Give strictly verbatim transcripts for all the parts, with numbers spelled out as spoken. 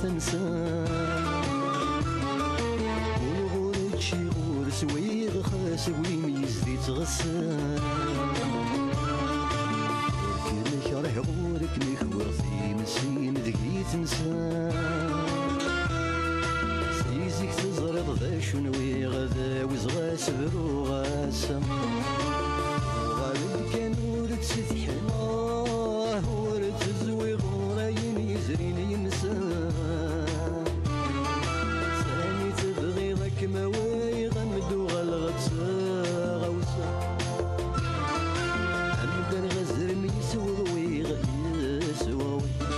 Tensa. Ur ɣur-ečči ɣur swiɣ xas win yezdi ttɣessa. Ur kem-kerhiɣ ur kem-kwiɣ timsin deg-i tensa. Si zik teẓriḍ d acu nwiɣ d awezɣi. Sebruɣ-as. Uɣal-d kan ur tt-teḥma, ur tt-zwiɣ ɣur ayen yezrin yemsa. Sani tebɣiḍ ad kem-awiɣ, am d-uɣaleɣ d taɣawsa. Am d arɣazrem yesweɣwiɣ, yesweɣwiɣ.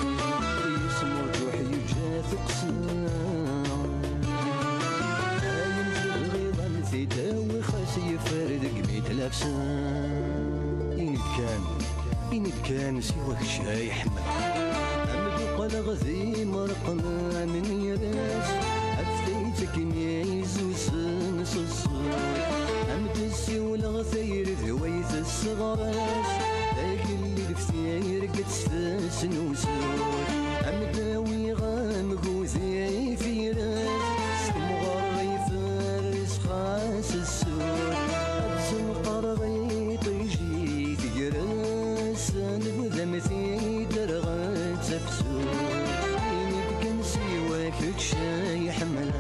Yesmerǧuḥ yeǧǧa tuqqsa. Ayen tebɣiḍ am t-id-awi xas yeffer deg mi d-lafsa. Ini-d kan, ini-d kan siwa kečč ay ḥemmel. Am d-uqaleɣ d imerqen am nniras. Af tayet akken yizuzzen s ṣṣut. Am d-ssiwleɣ tayri d way tesseɣres. Agellid f tirget s tesnusut. Am d-awiɣ amgudi ay tiras. S temɣer ay ferres xas ssut. Ad zenqreɣ iṭij i tegres. Nbudam tidderɣet tafsut. Ini-d kan siwa kečč ay ḥemmleɣ.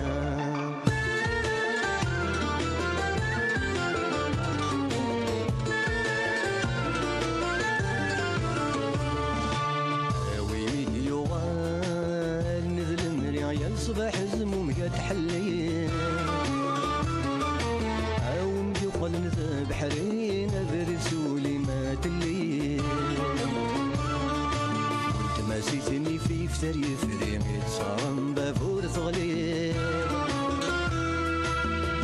A win i d-yuɣalen d lemri, yal ṣṣbeḥ zmumeg ad tḥelli. A win d-yuqlen d abeḥri, abrid s ul-im ad telli. Weltma si tnifi iftar yefri, mi tesɣrem bab ur teɣli.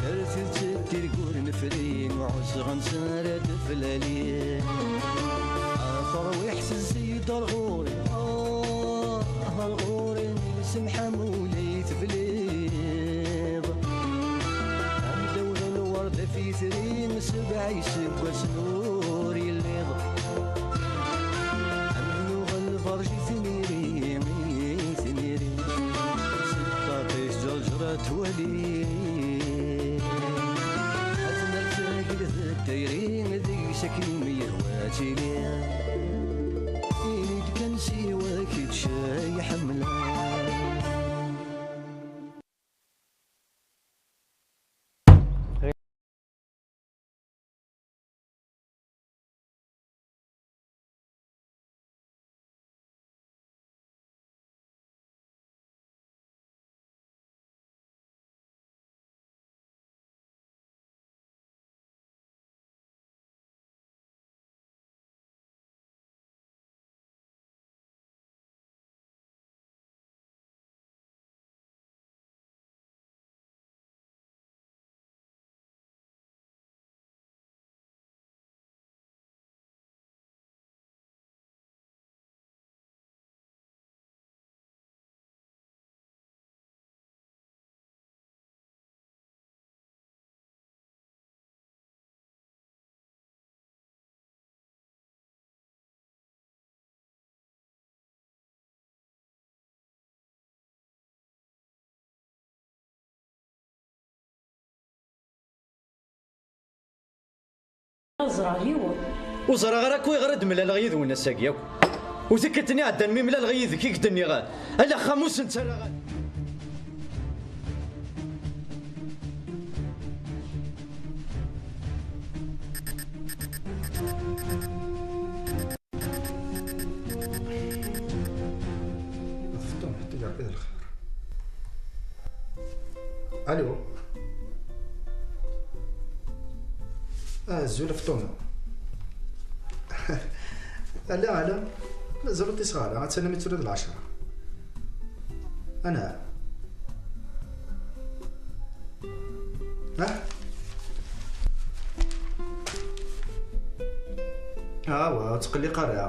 Ar tidet tirgul nefri, uɛusɣen s ara d-flali. A terwiḥt tezzi-d ar ɣur-i, ah, ar ɣur-i, semḥ am ul-i tebliḍ. Am dawla lwerd af yitri, sebɛa iseggasen ur yelliḍ. Am nuɣ lberj i tniri, i tniri. Sṭaṭis ǧerǧra twali. Ad nertagel d tayri, deg-s akken i m-yehwa tili. Ini-d kan siwa kečč ay ḥemmleɣ. Ẓriɣ yiwen. Ur ẓriɣ ara akk ayɣer i d-mlaleɣ yid-wen ass-agi akk. U tikkelt-nni iɛeddan mi mlaleɣ yid-k i k-d-nniɣ, ala axxam ur sen-ttarraɣ ara. Feṭṭun, ḥedd ijerreb d lxir. Alo. Ah, azul a Feṭṭun. Ala, ala. Mazal ur ṭṭiseɣ ara. Attan mi tura d lɛecṛa. Ana. Ha? Awa, ur ttqelliq ara.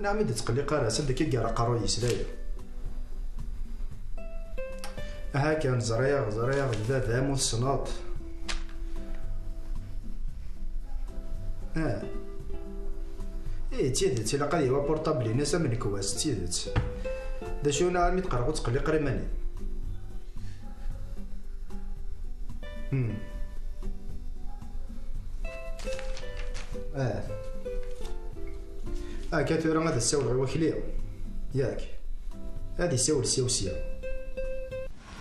Nɛam, ur d-ttqelliq ara, s anda akka i yerra aqerruy-is, dayen. Aha kan, ẓriɣ, ẓriɣ, d baba-m ur tessneḍ. Ah. Eh, d tidet, ilaq ad yawi apurṭabl-ines am nekk wass, d tidet. D acu neɣ armi tqerrqeḍ ur ttqelliq ara iman-im? Hmm. Ah. Akka tura ad ssawleɣ i wakli. Yak. Ad issawel ssiw sya.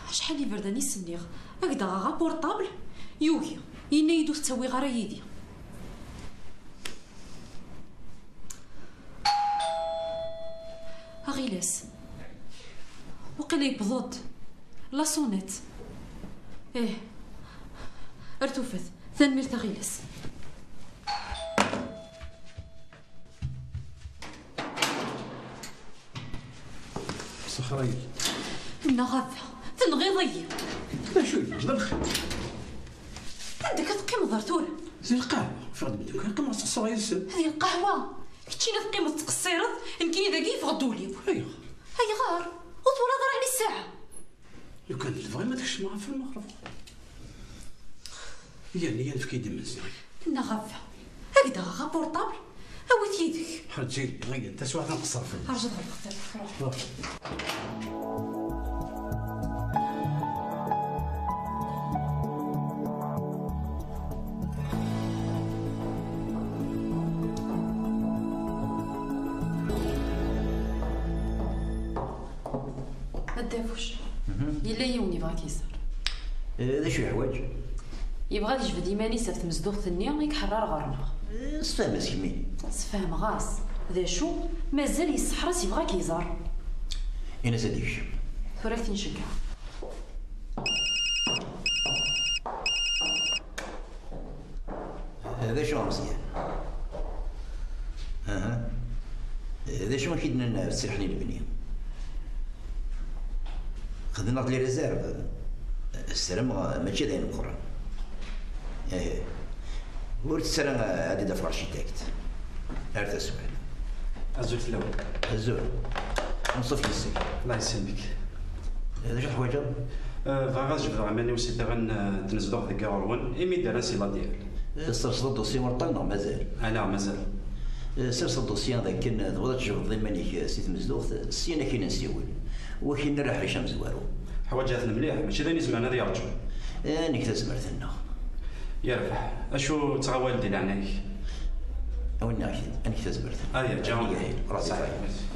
Acḥal iberdan i s-nniɣ, ad k-d-aɣeɣ apurṭabl, yugi. Yenna-yi-d ur t-ttawiɣ ara yid-i. Aɣilas. Waqila yewweḍ-d. La sonnette. Ih. Ar tufat. Tanemmirt a Aɣilas. Sexra-yi. Neɣ a baba, tenɣiḍ-iyi. D acu i d lxir? Anda akka teqqimeḍ ar tura? Di lqahwa, ffeɣ-d medden kan qqimeɣ ttqeṣṣreɣ yid-sen. Di lqahwa? Keččini teqqimeḍ tettqeṣṣireḍ, nekkini dagi yeffeɣ-d ul-iw. Ayɣer? Ayɣer? Ur twalaḍ ara ɛni ssaɛa? Lukan d lebɣi ma tkecmeɣ ɣef lmeɣreb. Yerni efk-iyi-d imensi. Neɣ a baba, ad k-d-aɣeɣ apurṭabl, awi-t yid-k. Ḥaǧi, ɣiyen, taswiɛt ad nqeṣṣer fell-as. Rju ad ɣelqeɣ taluft, ruḥ. Ruḥ. A Dda Fuc. Mhm. Yella yiwen yebɣa ad k-iẓer. Eh, d acu yeḥwaǧ? Yebɣa ad yejbed iman-is ɣef tmezduɣt-nni i iḥeṛṛer ɣer-neɣ. Eh, sefhem-as kemmini. Sfehmeɣ-as. D acu? Mazal yesseḥres yebɣa ad k-iẓer. Ini-as ad yekcem. Tura ad k-t-nceggeɛ. D acu a Meẓyan? Aha. D acu i k-id-nnan ɣef Sliḥni Lebni? Xedmeɣ-d les réserves. Ssarameɣ mačči d ayen meqqren. Ih. Ur tett ara ad d-afeɣ architecte. Ar taswiɛt. Azul fell-awen. Azul. Anṣuf yis-k. Allah yesselmek. D acu teḥwaǧeḍ? Eh, bɣiɣ ad jebdeɣ iman-iw si tira n, eh, tnezduɣt deg ɣur-wen, imi d-rran si ladiyal. Eh, tesserseḍ adusyi ur ṭṭal neɣ mazal? Ala, mazal. Eh, sers adusyi d akken tebɣiḍ ad tjebdeḍ iman-ik, eh, si tmezduɣt, syin ad k-in-nsiwel. Wakin ara ḥric amezwaru. Ḥwaǧaten mliḥ, mačči d ayen izemren ad yerǧu. Eh, nek tazmert-nneɣ. Yerbeḥ. Acu ttɣawal di leɛnaya-k? Awi-nneɣ-t-id, anek tazmert. Aya, ǧǧiɣ-awen-t-id. Ṛabi. Ṣaḥit.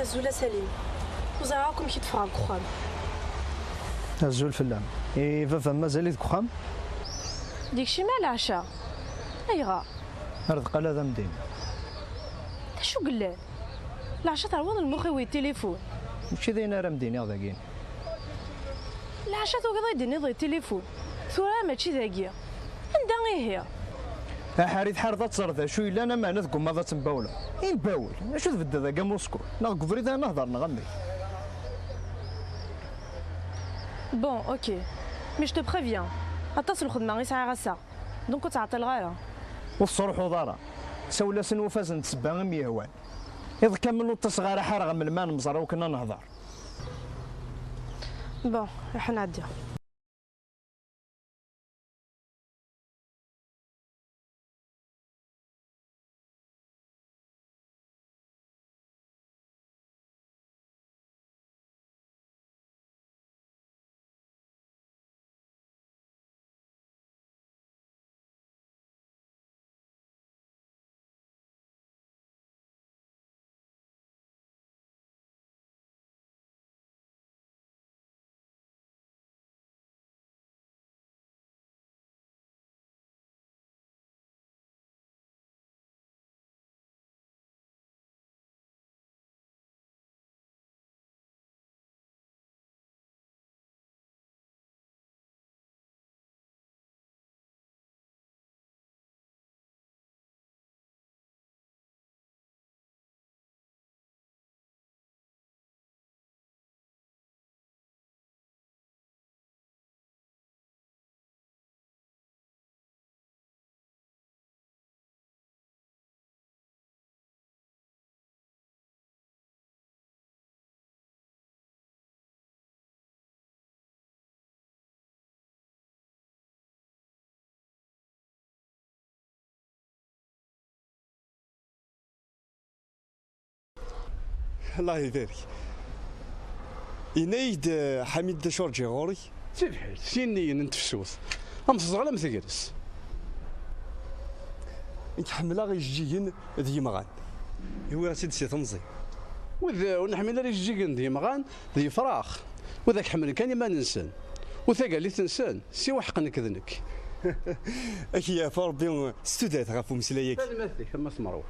Azul a Salim. Ur ẓriɣ akk amek i d-ffɣeɣ deg uxxam. Azul fell-am. I baba-m mazal-it deg uxxam? D ikcim a leɛca. Ayɣer? Ar d qala d amdin. D acu yellan? Leɛca terwiḍ lmux-iw i tilifun. Mačči d ayen ara m-d-iniɣ dagi. Leɛca tugiḍ ad d-tiniḍ i tilifun. Tura mačči dagi. Anda ihi? Aḥari tḥareḍ ad teẓreḍ d acu yellan, ameɛna tgummaḍ ad tembawleḍ. Imbawel? Acu tbeddeḍ dagi a Moscou? Neɣ deg ubrid ara nehder neɣ amek? Bon, ok. Mais je te préviens. Aṭas n lxedma i sɛiɣ ass-a. Donc ur ttɛeṭṭileɣ ara. Ur tesruḥuḍ ara. Sawel-asen ufazen d ssebba i m-yehwan. Iḍ kamel ur ṭṭiseɣ ara ḥareɣ melmi ad nemẓer akken ad nehder. Bon, ruḥ nɛeddi. Allah ibarek. Yenna-yi-d, eh, Ḥamid d acu rǧiɣ ɣur-k? D tibḥirt, s yiniyen n tefsut. Am teẓɣal am tegres. Nekk ḥemmleɣ ijeǧǧigen d yemɣan. Uwiɣ-tt-id si temẓi. Wid ur neḥmil ara ijeǧǧigen d yemɣan, d yefrax. Wid ak-ḥemmlen kan iman-nsen. U tagallit-nsen, siwa ḥeqq nekk d nekk. Ad k-yeɛfu Rebbi s tudert ɣef umeslay-agi. Tanemmirt-ik, a Mass Merwa.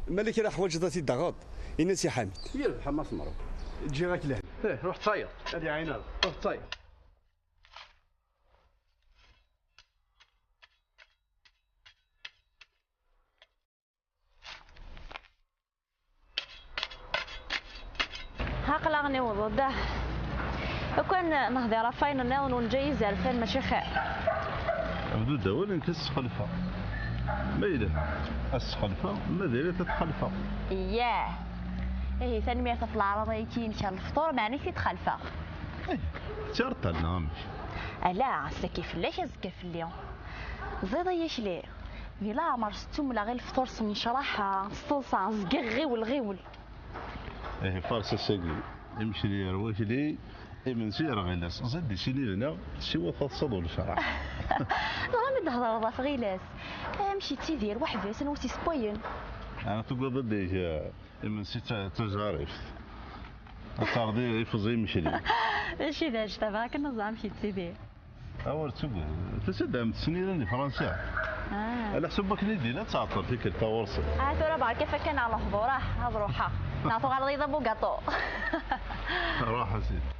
Ma la kra ḥwaǧeḍ ad t-id-taɣeḍ, ini-as i Ḥamid. Yerbeḥ a Mass Merwa. Ǧǧiɣ-ak lehna. Eh, ruḥ ttayeḍ. Ad iɛin Rebbi. Ruḥ ttayeḍ. Aql-aɣ niweḍ-d. Ukan nehdi ɣef wayen nniḍen ur neǧǧa izerfan, mačči xir? Bdu-d awal, nekk ad sxelfeɣ. Ma yelha, ad sxelfeɣ, ma diri ad t-xelfeɣ. Iyah. Ihi, tanemmirt ɣef leɛraḍ-agi-inek ar lefṭur, meɛna i t-id-xelfeɣ. Eh, d tireṭṭal neɣ amek? Ala, ass-agi fell-ak, azekka fell-i. Ẓiḍ ay akli. Di leɛmer s tumla i lefṭur s nnecraḥa, s teḍsa, zgiɣ ɣiwel, ɣiwel. Ihi faṛes ass-agi, imekli ar wakli, imensi ar ɣilas. Ẓid di sin yid-neɣ, siwa taḍsa d unecraḥ. Dɣa mi d-thedreḍ ɣef ɣilas, amek yettidir weḥd-s, anwa ur t-yessewwayen? Ɛni tugadeḍ ad d-yeg, eh, imensi d ta-, d tajaṛift? Ad terreḍ i-, ifeẓ imekli. Mačči d acu, tabɣa kan neẓra amek yettidir. Awer tugad. Tusa-d am tesnila di Fransa. Ah. Ala ḥsub akken i d-yella ad tɛeṭṭel tikkelt-a ɣur-sen. Ah, tura berka fakk-aneɣ lehdur, ah, ad ruḥeɣ. Neɣ tuɣaleḍ-iyi d abugaṭu. Ruḥ a sidi.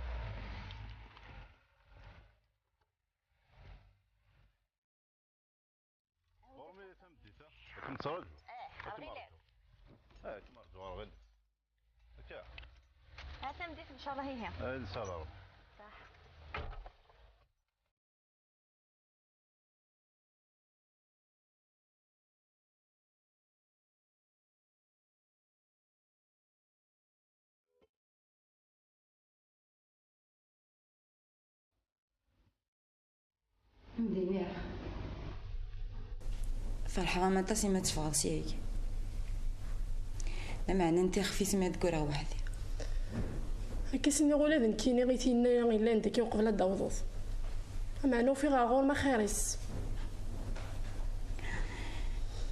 Ɣur-m i tameddit-a? Ad kem-ttraǧu. Eh, ar ɣilas. Eh, ad kem-rǧu ar ɣilas. Akka. Ar tameddit, ncallah, ihi. Eh, ncallah Rebbi. Saḥ. Mdiniɣ. Ferḥeɣ-am aṭas imi ad teffɣeḍ syagi. Lameɛna n tixef i tmi ad ggreɣ weḥd-i. Akka s-nniɣ ula d nekkini i t-yenna yellan dagi uqbel ad d-awḍeḍ. Lameɛna ufiɣ ɣer ɣur-m axir-is.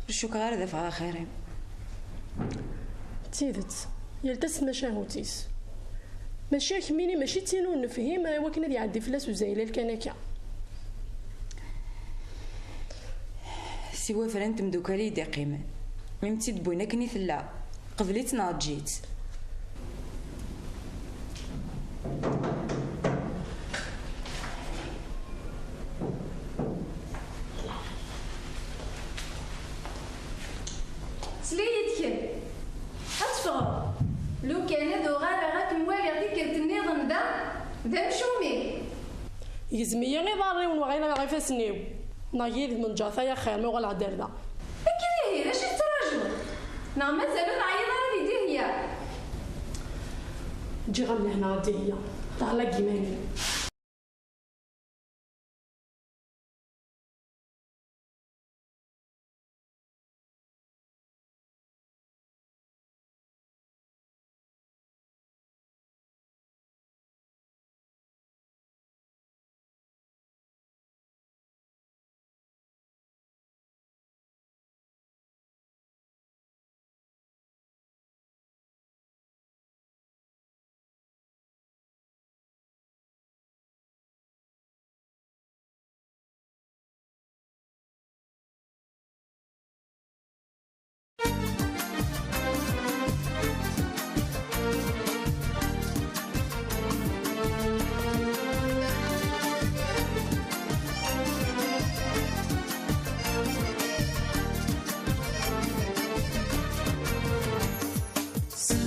Ur cukkeɣ ara d afeɣ axir-im. D tidet, yal ta s tmacahut-is. Maca kemmini mačči d tin ur nefhim i wakken ad iɛeddi fell-as uzaylal kan akka. Siwa fran n temdukal i yi-d-iqqimen. Mi m-tt-id-wwin akken i tella, qbel-itt neɣ eǧǧ-itt. Sel-iyi-d kan. Ad teffɣeḍ. Lukan ad uɣaleɣ ad kem-waliɣ tikkelt nniḍen da, d amcum-ik. Gezm-iyi iḍarren-iw neɣ ɣileɣ ifassen-iw. Neɣ yid-m nǧeɣ-t ay axir ma uɣaleɣ-d ar da. Akka ihi, d acu i tettṛajuḍ? Neɣ mazal ur teɛyiḍ ara di Dihya? Ǧǧiɣ-am lehna a Dihya, teɛla deg yiman-im.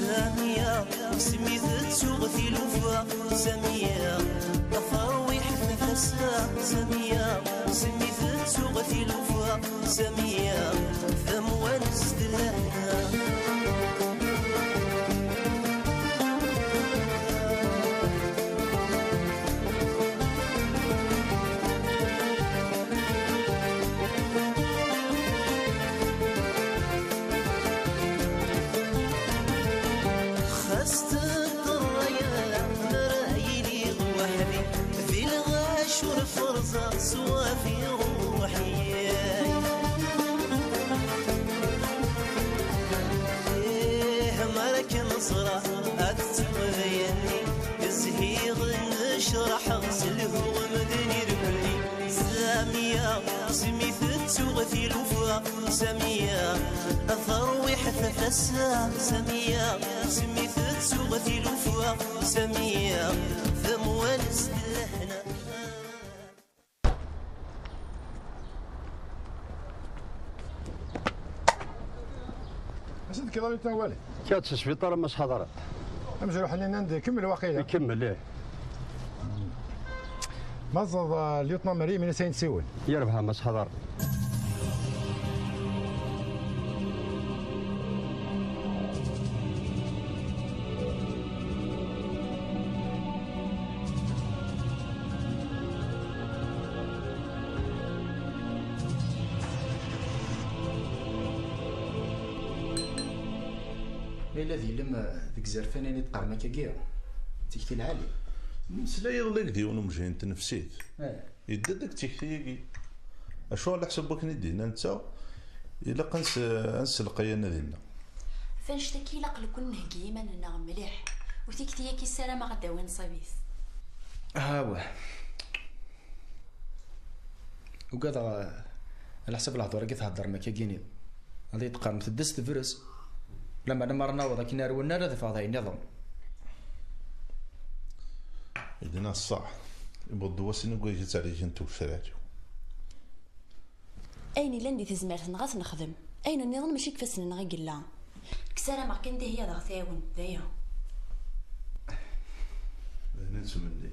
Samiya, smi tettuɣ tilufa, Samiya, taferwiḥt n tasa, Samiya, smi tettuɣ tilufa, Samiya, tamwanest lehna. Ṣwafi ruḥi. Ih, mi ara k-neẓra ad tettwedayni, zhiɣ necraḥ s lhu medden irkelli. Samiya, smi tettuɣ tilufa, Samiya, tarwiḥt tasa, Samiya, smi tettuɣ tilufa, Samiya, tamwanest n lehna. Acu d-tekkiḍ a Lutan Wali? Kkiɣ-d s sbiṭar a Mass Ḥadarat. Amezruḥ-nni nnan-d ikemmel waqila. Ikemmel, ih. Ma ẓeḍ, ah, Lieutenant Mary, min-as ayen siwen. Yerbeḥ a Mass Ḥadarat. Ma yella d ilem, eh, deg izerfan ayen i d-qqaren akkagi, d tikti lɛali. Nesla iḍelli deg yiwen umejhin n tnefsit. Eh. Yedda-d deg tikti-agi. Acuɣer, leḥsab wakken i d-yenna netta, ilaq ad nes-, ad nesselqay anadi-nneɣ. Ɣef annect-agi ilaq lekk ad nheggi iman-nneɣ mliḥ, u tikti-agi ssarameɣ ad d-tawi nnṣib-is. Awah. Ugadeɣ, eh, ɛla ḥsab lehdur-agi theddrem akkagini. Ad yi-d-qqaren teddes tebrez. Lameɛna mi ara naweḍ akken ar wennar ad afeɣ d ayen nniḍen. Yenna ṣṣeḥ, iwweḍ-d wass-nni deg wayeg ad ttɛeǧǧigent tewcrar-iw. Ayen illan di tezmert-nneɣ ad t-nexdem. Ayen nniḍen mačči deg ifassen-nneɣ i yella. Ssarameɣ kan d ihi ad aɣ-tɛiwen, d aya. D ayen i nettmenni.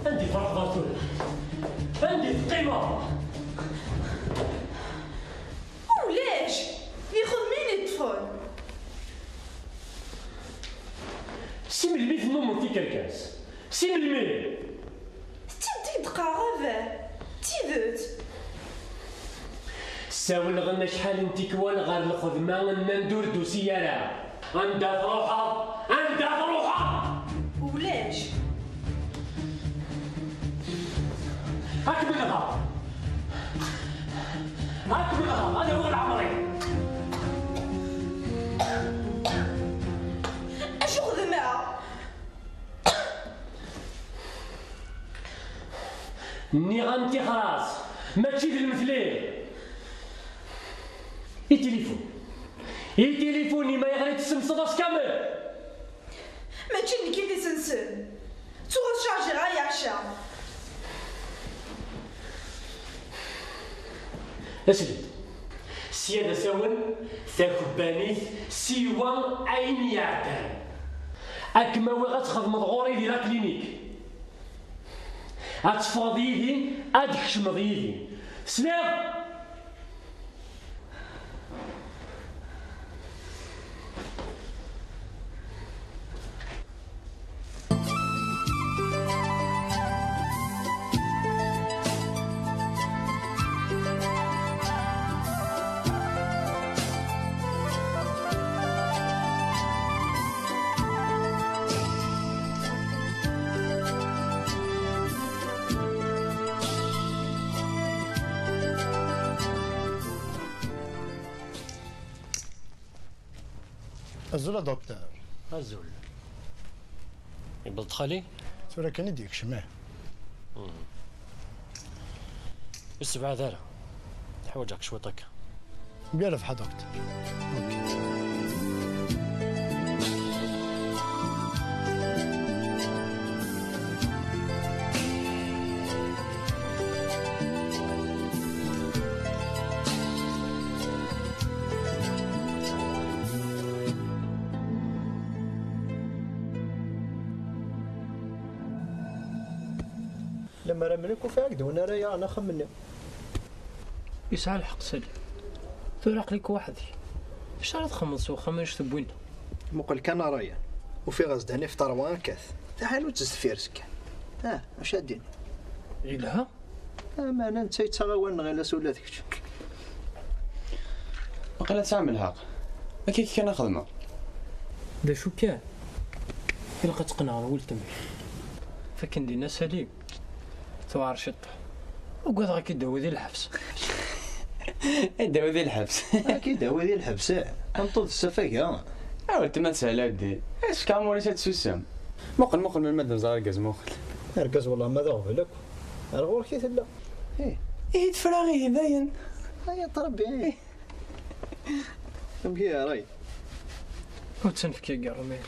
Anda i tṛuḥeḍ ar tura? Anda i teqqimeḍ? Ulac! D ixedmen i ṭṭfen. Si melmi i tennummeḍ tikerkas? Si melmi? D tidet i d-qqareɣ, a baba. D tidet. Ssawleɣ-n acḥal n tikwal ɣer lxedma, nnan-d ur d-tusi ara. Anda tṛuḥeḍ? Anda tṛuḥeḍ? Ulac. Ad kem-nɣeɣ. Ad kem-nɣeɣ, ad awiɣ leɛmer-im. Acu xedmeɣ? Nniɣ-am tixras, mačči d lemtel. I tilifun? I tilifun-im ayɣer i tessemseḍ ass kamel? Mačči d nekk i t-isensen. Ttuɣ ur t-chargiɣ ara yeɛca. Asel-d. Sya d asawen, takebbanit, siwa ayen iɛeddan. Ad kem-awiɣ ad txedmeḍ ɣur-i di la clinique. Ad teffɣeḍ yid-i, ad d-tkecmeḍ yid-i. Tesliḍ? Azul a docteur. Azul. Yewweḍ-d xali? Tura kan i d-yekcem, ih. Ur ssebɛad ara. Ḥwaǧeɣ-k cwiṭ akka. Mgal lefḥa, docteur. Ok. Lemmer am nekk ufiɣ-ak-d win ara yaɣen axxam-nni. Yesɛa lḥeqq Salim. Tura aql-ik weḥd-k. Acu ara txedmeḍ s wexxam annect n winna? Muqel kan a Ryan. Ufiɣ-as-d Hanif Tarwa akkat. Taḥanut s deffir-s kan. Ah, acu ad d-iniɣ? Yelha? Ameɛna netta yettaɣ awal-nneɣ ila s ula d kečč. Waqila tesɛam lḥeqq. Akka kan a xedmeɣ. D acu kan? Ilaq ad teqqneɣ ɣer weltma-k. Fakken dinna Salim. Tuɛer ciṭṭaḥ. Ugadeɣ ad k-id-awi di lḥebs. Ad d-awi di lḥebs. Ad k-id-awi di lḥebs, eh. Tameṭṭut tessafag, ha? A weltma Sɛladdin, asefk amur-is ad tsusem. Muqel, muqel melmi ad nẓer argaz, muqel. Argaz, wellah ma d aɣbel akk. Ar ɣur-k i tella. Ih. Ihi tefra ihi dayen. Ay, a Rebbi. Amek i yeɣra? Ur tt-nefki deg ṛṛmil.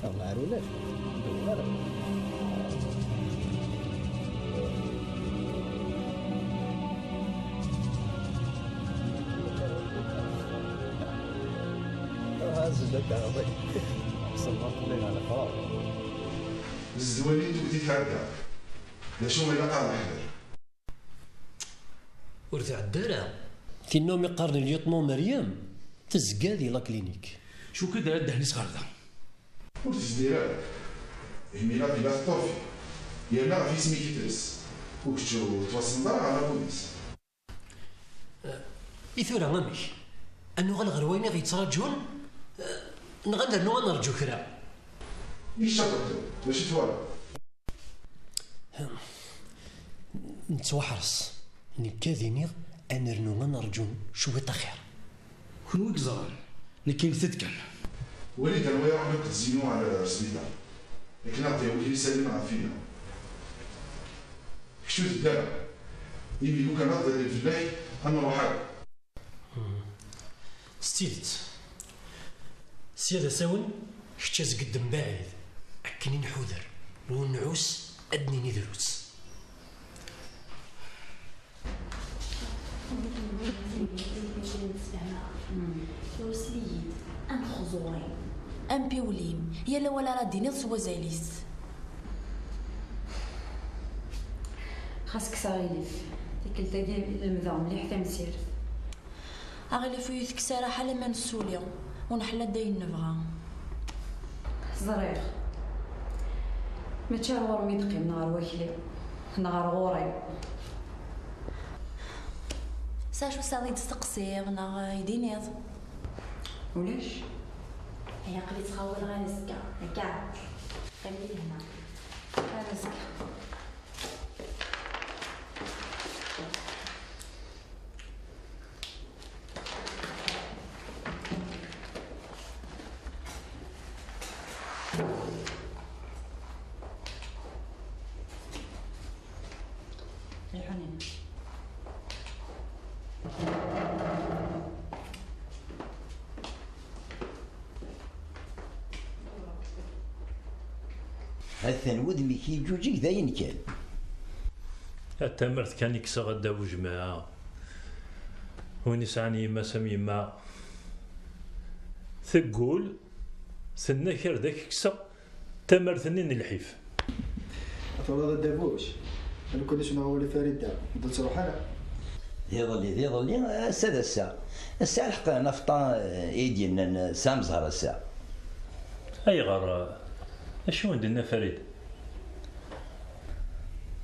Yalla, ar ulac. Azzel a Dda Ɛḍi. Ḥsen ma ṭṭlin ɣer lefrar. Zzwali n tugdi tɛedda. D acu ilaq ad neḥder? Ur tɛedda ara. Tinna umi qqaren lieutenant Meryem tezga di la clinique. Cukkeɣ ara ddehn-is ɣer da. Ur tezmir ara. Hmila tella teṭṭurfi. Yerna ɣef yisem-ik i tres. U kečč ur tettwassneḍ ara ɣer la police. I tura amek? Ad nuɣal ɣer wayen i ɣ-yettraǧun? Neɣ ad nernu ad nerǧu kra? I kečč a Docteur, d acu twalaḍ? Nettwaḥres. Nekk ad iniɣ ad nernu ad nerǧu cwiṭ axir. Kenwi i yeẓran, nekkini-t-id kan. Wali-d anwa i iruḥen akked Zinu ɣer sbiṭar, akken ad ɣ-d-yawi Salim ɣef winna. Kečč ur tedda ara, imi lukan ad d-alin fell-ak, ad nruḥ akk. S tidet, sya d asawen, kečč azged mbaɛid, akken i nḥuder, ur nɛus ad d-nini drus. Iwsel-iyi-d am xẓurin, am piwlin, yal awal ara d-tiniḍ s wazal-is. Xas kkes aɣilif, tikkelt-agi lemdeɣ mliḥ tamsirt. Aɣilif ur yi-tekkes ara ḥala ma nessuli, ur nḥella d ayen nebɣa. Ẓriɣ. Mačči ar ɣur-m i d-qqimen ɣer wakli, neɣ ɣer ɣur-i. S acu s ad yi-d-testeqsiḍ neɣ i d-tiniḍ? Ulac. Ay, aql-i ttɣawaleɣ ar azekka. Akka. Qqim di lehna. Ar azekka. Atan wudem-ik yeǧǧuǧeg d ayen kan. A tamart kan i kkseɣ a dda Bujmaɛa. Win isɛan yemma-s am yemma. Teggul, tenna kra d ak-kkseɣ tamart-nni n lḥif. Turiḍ a dda Buj, nekkni s neɣ wali Farida, ur d-tettruḥ ara. D iḍelli, d iḍelli, ass-a d ass-a. Ass-a lḥeqq nafṭa, eh, i d-yennan, eh, tesɛam zzher ass-a. Ayɣer, eh, acu i wen-d-tenna Farida?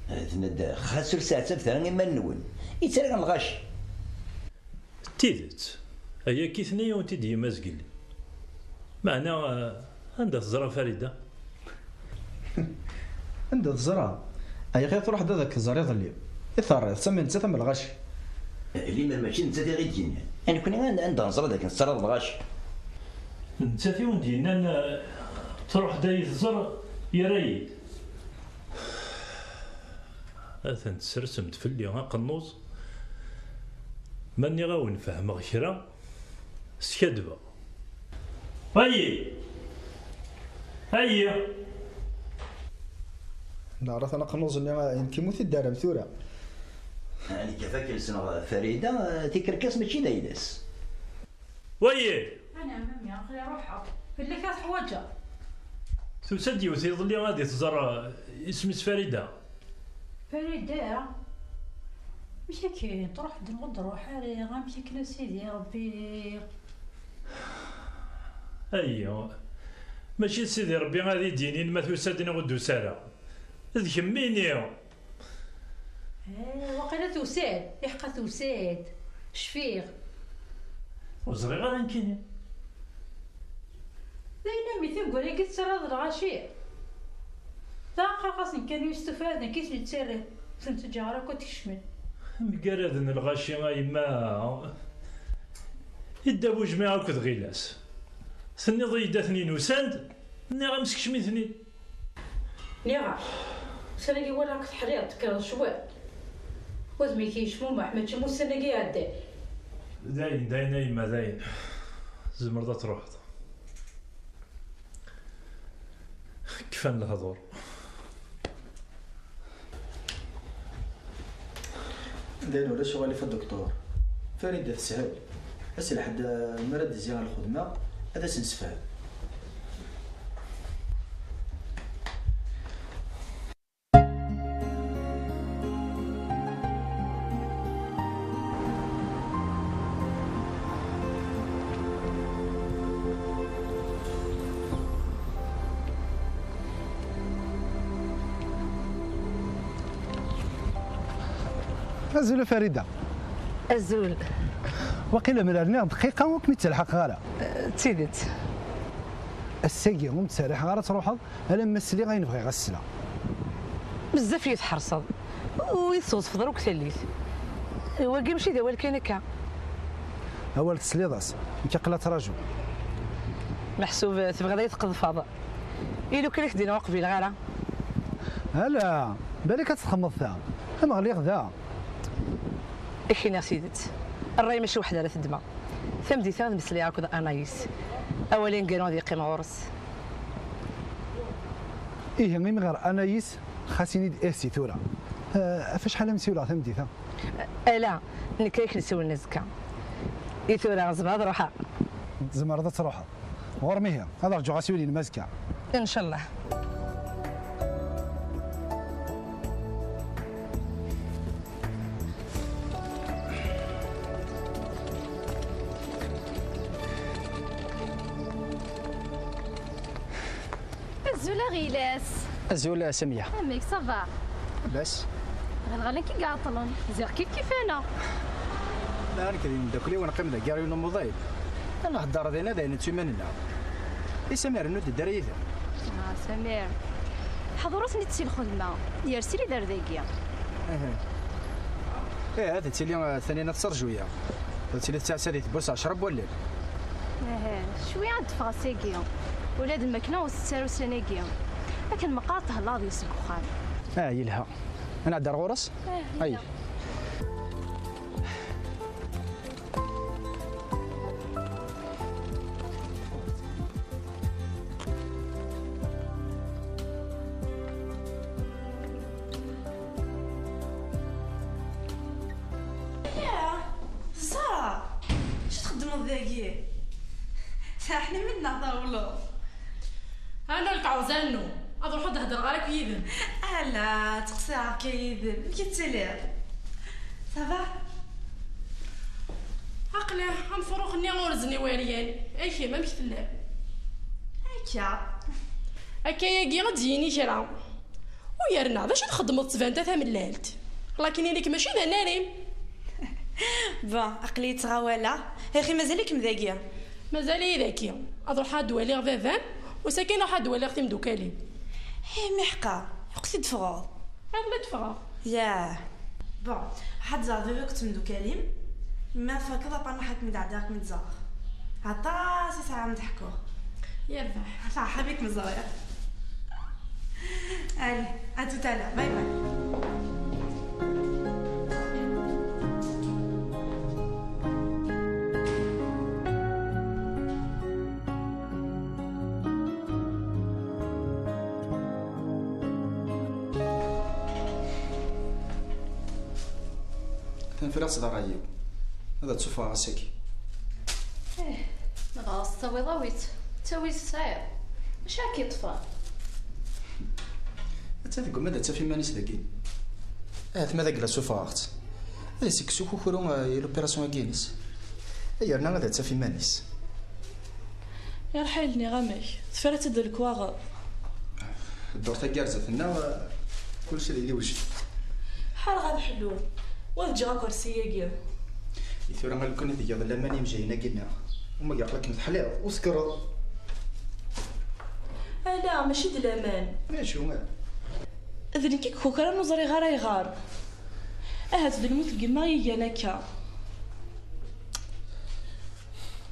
Eh, tenna-d, xas ur seɛtabet ara iman-nwen. Yettraɣ lɣaci. D tidet, ayagi tenna-yawen-t-id yemma-s n yelli. Meɛna, eh, anda teẓra Farida? Anda teẓra? Ayɣer truḥ-d ad ak-tẓer iḍelli? I terriḍ-tt am nettat am lɣaci? Limer mačči d nettat i ɣ-d-yennan. A nekkni an-, anda neẓra d akken tettaraḍ lɣaci? D nettat i wen-d-yennan, eh, truḥ-d ad yi-tẓer, yerra-yi-d. Atan tessersem-d fell-i aqennuẓ. Ma nniɣ-awen fehmeɣ kra, skaddbeɣ. Ayi! Ayi! Neɛra-ten aqennuẓ-nni, nekk ur t-id-terram tura. Nekk ɣef akken ssneɣ Farida, tikerkas mačči d ayla-s. Wayi! Anɛam a mmi, aql-i ruḥeɣ. Fell-ak ad teḥwaǧeɣ. Tusa-d yiwet iḍelli ad i-tẓer, eh, isem-is Farida. Farida? Amek akken, truḥ-d neɣ ur d-ruḥ ara? Amek akken a Sidi Ṛebbi? Ayya, mačči d Sidi Ṛebbi ad yi-d-yinin ma tusa-d neɣ ur d-tusi ara. D kemmini! Eh, waqila tusa-d, iḥqa tusa-d. Cfiɣ. Ur ẓriɣ ara nekkini. D ayen am tineggura-agi tettarraḍ lɣaci? Dɣa qqareɣ-asen kan ur yestufa ara d nekk i ten-yettarran, ur ten-ttaǧǧaɣ ara akk ad kecmen. Mgaraden lɣaci a yemma. Idda Bujmiɛ akked Ɣilas. Tenniḍ-iyi-d aten-in usan-d, nniɣ-am skecm-iten-id. Nniɣ-am, ussan-agi walaɣ-k teḥliḍ, tekkreḍ cwiṭ. Udem-ik yecmumeḥ, mačči am ussan-agi iɛeddan. Dayen, dayen a yemma, dayen. Tzemreḍ ad truḥeḍ. Kfan lehdur. Dayen ulac uɣilif a Doktor. Farida teshel. Ass n lḥedd mi ara d-tezzi ɣer lxedma, ad as-nessefhem. Azul a Farida. Azul. Waqila mer rniɣ dqiqa ur kem-id-ttelḥaqeɣ ara. D tidet. Ass-agi ur m-ttserriḥeɣ ara ad truḥeḍ alamma sliɣ ayen bɣiɣ ad sleɣ. Bezzaf i yi-tḥerseḍ. U i tesɣezfeḍ ara akk tallit. Wagi mačči d awal kan akka. Awal tesliḍ-as, nekk aql-i ttrajuɣ. Meḥsub tebɣiḍ ad yi-tqedfeḍ. I lukan i k-d-iniɣ ur qbileɣ ara. Ala, balak ad txemmeḍ ta. Am ɣliɣ da. Ad k-iniɣ tidet. Ṛṛay mačči weḥd ara t-ddmeɣ. Tameddit-a ad mmeslayeɣ akked Anayis. Awal aneggaru ad yeqqim ɣur-s. Ihi imi ɣer Anayis, xas ini-d ih si tura. Eh, ɣef acḥal ad m-siwleɣ tameddit-a? Ala, nekk ad k-nsiwlen azekka. I tura, zemreɣ ad ruḥeɣ? Tzemreḍ ad truḥeḍ. Ɣur-m ihi, ad rǧuɣ asiwel-inem azekka. Ncallah. Azul a Ɣilas. Azul a Samia. Amek, ça va? Labas. Ɣelɣal-agi i iɛeṭṭlen. Ziɣ kif kif-aneɣ. La, nekk d yimeddakel-iw neqqim dagi ɣer yiwen umuḍil. Ad nehder dinna d ayen nettu iman-nneɣ. I Samir, rnu-d ddar yid-m. Ah, Samir. Ḥḍer-asen-id si lxedma. Yers-d ar dagi. Aha. Ih, ad tili, eh, Tanina tettraǧu-yaɣ. Ad tili tettɛassa di tewwurt ɛecra n wallen. Aha, cwi ad d-ffɣeɣ sagi. Ula d lmakla ur tettaru ussan-agi. Akken meqqar thellaḍ deg-s deg uxxam. Ah, yelha. Ad nɛeddi ar ɣur-s? Ah, ay. Yelha. Yah, Sara, acu txeddmeḍ dagi? Saḥni minna tawleḍ. Ana lkeɛẓ annu, ad ruḥeɣ ad hedreɣ ara akk yid-m. Ala, ttqeṣṣireɣ kan yid-m. Amek i tettiliḍ? Ça va? Aql-i am ufrux-nni urzen iweryan. Ay kemm, amek telliḍ? Akka. Akka-agi ad d-yini kra. U yerna, d acu txeddmeḍ ttbant a tamellalt? Lakin ili-k mačči d anarim. Bon, aql-i ttɣawaleɣ. Axi mazal-ikem dagi? Mazal-iyi dagi. Ad ruḥeɣ ad waliɣ baba-m, u sakin ruḥeɣ ad waliɣ timdukal-im. Hi, miḥqa, lweqt i d-teffɣeḍ? Iḍelli d-ffɣeɣ. Yah. Bon, ruḥ ad tẓer baba akked temdukal-im. Ma tfakkeḍ, après ad kem-d-ɛeddiɣ ad kem-d-ẓreɣ. Aṭas i sɛiɣ ad m-d-ḥkuɣ. Yerbeḥ. Ferḥeɣ mi kem-ẓriɣ. Allez, à tout à l'heure. Bye bye. Atan friɣ-tt d ṛṛay-iw. Ad tt-suffɣeɣ ass-agi. Ih, ma ɣas tawiḍ, awi-tt. Ttawil tesɛiḍ. Acu ara k-yeṭṭfen? Atta tegguma ad taf iman-is dagi. Ahat ma d agla suffɣeɣ-tt. D Ad as-ikkes ukukru, eh, i l'opération-agi-ines. Yerna ad taf iman-is. Yerḥa yelli, amek? Tefra-tt-id lekwaɣeḍ. Ddurt-agi ar zdat-nneɣ, eh, kullec ad yili wejjed. Ḥareɣ ad ḥluɣ. Wa ad ǧǧeɣ akersi-agi. I tura, a lukan i tgiḍ laman imejjayen-agi-nneɣ? Uma aql-ikem teḥliḍ, ur tekkreḍ. Ala, mačči d laman. Acu? D nekk i ikukran, ur ẓriɣ ara ayɣer. Ahat d lmut n yemma i igan akka.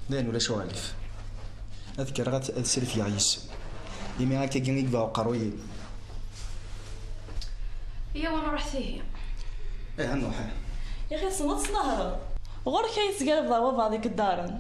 Dayen ulac uɣilif. Ad kkreɣ ad, ad srefgeɣ yes-m. Imi akkagi i yebɣa uqerruy-im. Yaw, ad nruḥ tihi. Ih, ad nruḥ, ih. Yaxi tessneḍ ad tnehreḍ. Ɣur-k ay tesgarbeḍ ar wabɛaḍ iqeddaren.